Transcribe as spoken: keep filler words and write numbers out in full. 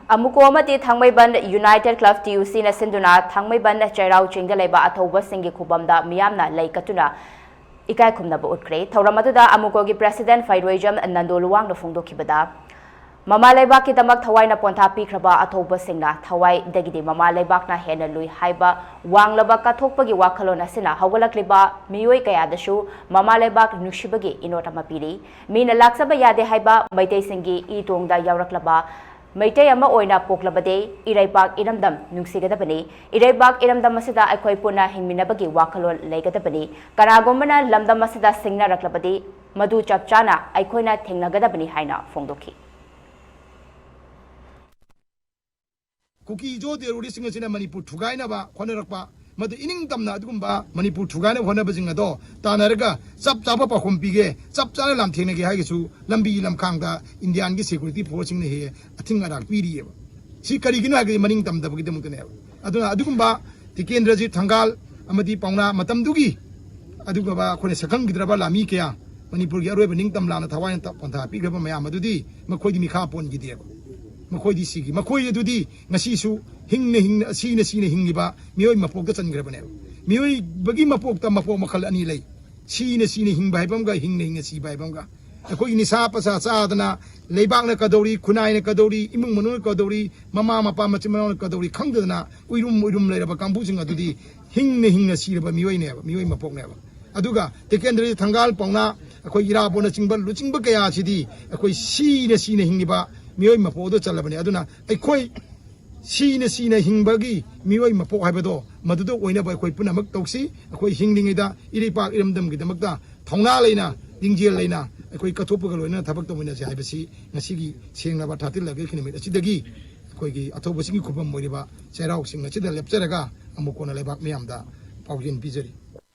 ꯑꯃꯨꯀꯣ ꯑꯃꯗꯤ ꯊꯥꯡꯃꯩꯕꯟ United club, T U ꯁꯤꯅ ꯁꯤꯟꯗꯨꯅ ꯊꯥꯡꯃꯩꯕꯟ ꯆꯩꯔꯥꯎ ꯆꯤꯡꯗ ꯂꯩꯕ ꯑꯊꯧꯕꯁꯤꯡꯒꯤ ꯈꯨꯕꯝꯗ ꯃꯤꯌꯥꯝꯅ ꯂꯩ ꯀꯠꯇꯨꯅ ꯏꯀꯥꯏ ꯈꯨꯝꯅꯕ ꯎꯠꯈ꯭ꯔꯦ꯫ ꯊꯧꯔꯝ ꯑꯗꯨꯗ ꯑꯃꯨꯀꯣꯒꯤ ꯄ꯭ꯔꯦꯁꯤꯗꯦꯟꯠ ꯐꯩꯔꯣꯏꯖꯝ ꯅꯟꯗꯣ ꯂꯨꯋꯥꯡꯅ ꯐꯣꯡꯗꯣꯛꯈꯤꯕꯗ, ꯃꯃꯥ ꯂꯩꯕꯥꯛꯀꯤꯗꯃꯛ ꯊꯋꯥꯏꯅ ꯄꯣꯟꯊꯥ ꯄꯤꯈ꯭ꯔꯕ ꯑꯊꯧꯕꯁꯤꯡꯅ ꯊꯋꯥꯏꯗꯒꯤꯗꯤ ꯃꯃꯥ ꯂꯩꯕꯥꯛꯅ ꯍꯦꯟꯅ ꯂꯨꯏ ꯍꯥꯏꯕ ꯋꯥꯡꯂꯕ ꯀꯠꯊꯣꯛꯄꯒꯤ ꯋꯥꯈꯜꯂꯣꯟ ꯑꯁꯤꯅ ꯍꯧꯒꯠꯂꯛꯂꯤꯕ ꯃꯤꯑꯣꯏ ꯀꯌꯥꯗꯁꯨ ꯃꯃꯥ ꯂꯩꯕꯥꯛ ꯅꯨꯡꯁꯤꯕꯒꯤ ꯏꯅꯣꯠ ꯑꯃ ꯄꯤꯔꯤ꯫ ꯃꯤꯅ ꯂꯥꯛꯆꯕ ꯌꯥꯗꯦ ꯍꯥꯏꯕ ꯃꯩꯇꯩꯁꯤꯡꯒꯤ ꯏ ꯇꯣꯡꯗ ꯌꯥꯎꯔꯛꯂꯕ ꯃꯩꯇꯩ ꯑꯃ ꯑꯣꯏꯅ ꯄꯣꯛꯂꯕꯗꯤ ꯏꯔꯩꯄꯥꯛ ꯏꯔꯝꯗꯝ ꯅꯨꯡꯁꯤꯒꯗꯕꯅꯤ꯫ ꯏꯔꯩꯄꯥꯛ ꯏꯔꯝꯗꯝ ꯑꯁꯤꯗ ꯑꯩꯈꯣꯏ ꯄꯨꯟꯅ ꯍꯤꯡꯃꯤꯟꯅꯕꯒꯤ ꯋꯥꯈꯜꯂꯣꯟ ꯂꯩꯒꯗꯕꯅꯤ꯫ ꯀꯅꯥꯒꯨꯝꯕꯅ ꯂꯝꯗꯝ ꯑꯁꯤꯗ ꯁꯤꯡꯅꯔꯛꯂꯕꯗꯤ ꯃꯗꯨ ꯆꯞ ꯆꯥꯅ ꯑꯩꯈꯣꯏꯅ ꯊꯦꯡꯅꯒꯗꯕꯅꯤ ꯍꯥꯏꯅ ꯐꯣꯡꯗꯣꯛꯈꯤ꯫ ꯀꯨꯀꯤ ꯖꯣ ꯇꯦꯔꯣꯔꯤꯁꯁꯤꯡ ꯑꯁꯤꯅ ꯃꯅꯤꯄꯨꯔ ꯊꯨꯒꯥꯏꯅꯕ ꯍꯣꯠꯅꯔꯛꯄ, ꯃꯗꯨ ꯏꯅꯤꯡ ꯇꯝꯅ ꯑꯗꯨꯒꯨꯝꯕ ꯃꯅꯤꯄꯨꯔ ꯊꯨꯒꯥꯏꯅꯕ ꯍꯣꯠꯅꯕꯁꯤꯡ ꯑꯗꯣ ꯇꯥꯟꯅꯔꯒ ꯆꯞ ꯆꯥꯕ ꯄꯥꯎꯈꯨꯝ ꯄꯤꯒꯦ, ꯆꯞ ꯆꯥꯅ ꯂꯥꯟꯊꯦꯡꯅꯒꯦ ꯍꯥꯏꯒꯁꯨ ꯂꯝꯕꯤ ꯂꯝꯈꯥꯡꯗ ꯏꯟꯗꯤꯌꯥꯟꯒꯤ ꯁꯦꯀ꯭ꯌꯨꯔꯤꯇꯤ ꯐꯣꯔꯁꯁꯤꯡꯅ ꯍꯦꯛ ꯍꯦꯛ ꯑꯊꯤꯡ ꯑꯔꯥꯛ ꯄꯤꯔꯤꯑꯕ꯫ ꯁꯤ ꯀꯔꯤꯒꯤꯅꯣ ꯍꯥꯏꯔꯒꯗꯤ ꯃꯅꯤꯡ ꯇꯝꯗꯕꯒꯤꯗꯃꯛꯇꯅꯦꯕ꯫ ꯑꯗꯨꯅ ꯑꯗꯨꯒꯨꯝꯕ ꯇꯤꯀꯦꯟꯗ꯭ꯔꯖꯤꯠ ꯊꯪꯒꯥꯜ ꯑꯃꯗꯤ ꯄꯥꯎꯅꯥ ꯃꯇꯝꯗꯨꯒꯤ ꯑꯗꯨꯒꯨꯝꯕ ꯑꯩꯈꯣꯏꯅ ꯁꯛꯈꯪꯈꯤꯗ꯭ꯔꯕ ꯂꯥꯟꯃꯤ ꯀꯌꯥ, ꯃꯅꯤꯄꯨꯔꯒꯤ ꯑꯔꯣꯏꯕ ꯅꯤꯡꯇꯝ ꯂꯥꯟꯅ ꯊꯋꯥꯏꯅ ꯄꯣꯟꯊꯥ ꯄꯤꯈ꯭ꯔꯕ ꯃꯌꯥꯝ ꯑꯗꯨꯗꯤ ꯃꯈꯣꯏꯗꯤ ꯃꯤꯈꯥ ꯄꯣꯟꯈꯤꯗꯦꯕ꯫ ꯃꯈꯣꯏꯗꯤ ꯁꯤꯈꯤ꯫ ꯃꯈꯣꯏ ꯑꯗꯨꯗꯤ ꯉꯁꯤꯁꯨ ꯍꯤꯡꯅ ꯍꯤꯡꯅ, ꯁꯤꯅ ꯁꯤꯅ ꯍꯤꯡꯂꯤꯕ ꯃꯤꯑꯣꯏ ꯃꯄꯣꯛꯇ ꯆꯟꯈ꯭ꯔꯕꯅꯦꯕ꯫ ꯃꯤꯑꯣꯏꯕꯒꯤ ꯃꯄꯣꯛꯇ ꯃꯄꯣꯛ ꯃꯈꯜ ꯑꯅꯤ ꯂꯩ꯫ ꯁꯤꯅ ꯁꯤꯅ ꯍꯤꯡꯕ ꯍꯥꯏꯕ ꯑꯃꯒ ꯍꯤꯡꯅ ꯍꯤꯡꯅ ꯁꯤꯕ ꯍꯥꯏꯕ ꯑꯃꯒ꯫ ꯑꯩꯈꯣꯏꯒꯤ ꯅꯤꯁꯥ ꯄꯁꯥ ꯆꯥꯗꯅ ꯂꯩꯕꯥꯛꯅ ꯀꯗꯧꯔꯤ, ꯈꯨꯟꯅꯥꯏꯅ ꯀꯗꯧꯔꯤ, ꯏꯃꯨꯡ ꯃꯅꯨꯡꯅ ꯀꯗꯧꯔꯤ, ꯃꯃꯥ ꯃꯄꯥ ꯃꯆꯤꯟ ꯃꯅꯥꯎꯅ ꯀꯗꯧꯔꯤ ꯈꯪꯗꯗꯅ ꯎꯏꯔꯨꯝ ꯎꯏꯔꯨꯝ ꯂꯩꯔꯕ ꯀꯥꯡꯕꯨꯁꯤꯡ ꯑꯗꯨꯗꯤ ꯍꯤꯡꯅ ꯍꯤꯡꯅ ꯁꯤꯔꯕ ꯃꯤꯑꯣꯏꯅꯦꯕ, ꯃꯤꯑꯣꯏ ꯃꯄꯣꯛꯅꯦꯕ꯫ ꯑꯗꯨꯒ ꯇꯤꯀꯦꯟꯗ꯭ꯔꯖꯤꯠ ꯊꯪꯒꯥꯜ ꯄꯥꯎꯅꯥ, ꯑꯩꯈꯣꯏ ꯏꯔꯥꯕꯣꯠꯅꯆꯤꯡꯕ ꯂꯨꯆꯤꯡꯕ ꯀꯌꯥ ꯑꯁꯤꯗꯤ ꯑꯩꯈꯣꯏ ꯁꯤꯅ ꯁꯤꯅ ꯍꯤꯡꯂꯤꯕ ꯃꯤꯑꯣꯏ ꯃꯄꯣꯛ ꯑꯗꯨ ꯆꯜꯂꯕꯅꯤ꯫ ꯑꯗꯨꯅ ꯑꯩꯈꯣꯏ ꯁꯤꯅ ꯁꯤꯅ ꯍꯤꯡꯕꯒꯤ ꯃꯤꯑꯣꯏ ꯃꯄꯣꯛ ꯍꯥꯏꯕꯗꯣ ꯃꯗꯨꯗ ꯑꯣꯏꯅꯕ ꯑꯩꯈꯣꯏ ꯄꯨꯝꯅꯃꯛ ꯇꯧꯁꯤ꯫ ꯑꯩꯈꯣꯏ ꯍꯤꯡꯂꯤꯉꯩꯗ ꯏꯔꯩꯄꯥꯛ ꯏꯔꯝꯗꯝꯒꯤꯗꯃꯛꯇ ꯊꯧꯅꯥ ꯂꯩꯅ, ꯂꯤꯡꯖꯦꯜ ꯂꯩꯅ ꯑꯩꯈꯣꯏ ꯀꯠꯊꯣꯛꯄꯒ ꯂꯣꯏꯅꯅ ꯊꯕꯛ ꯇꯧꯃꯤꯟꯅꯁꯤ ꯍꯥꯏꯕꯁꯤ ꯉꯁꯤꯒꯤ ꯁꯦꯡꯂꯕ ꯊꯥꯇꯤꯜ ꯂꯩꯕꯥꯛꯀꯤ ꯅꯨꯃꯤꯠ ꯑꯁꯤꯗꯒꯤ ꯑꯩꯈꯣꯏꯒꯤ ꯑꯊꯧꯕꯁꯤꯡꯒꯤ ꯈꯨꯕꯝ ꯑꯣꯏꯔꯤꯕ ꯆꯩꯔꯥꯎ ꯆꯤꯡ ꯑꯁꯤꯗ ꯂꯦꯞꯆꯔꯒ ꯑꯃꯨꯛ ꯀꯣꯟꯅ ꯂꯩꯕꯥꯛ ꯃꯤꯌꯥꯝꯗ ꯄꯥꯎꯖꯦꯜ ꯄꯤꯖꯔꯤ꯫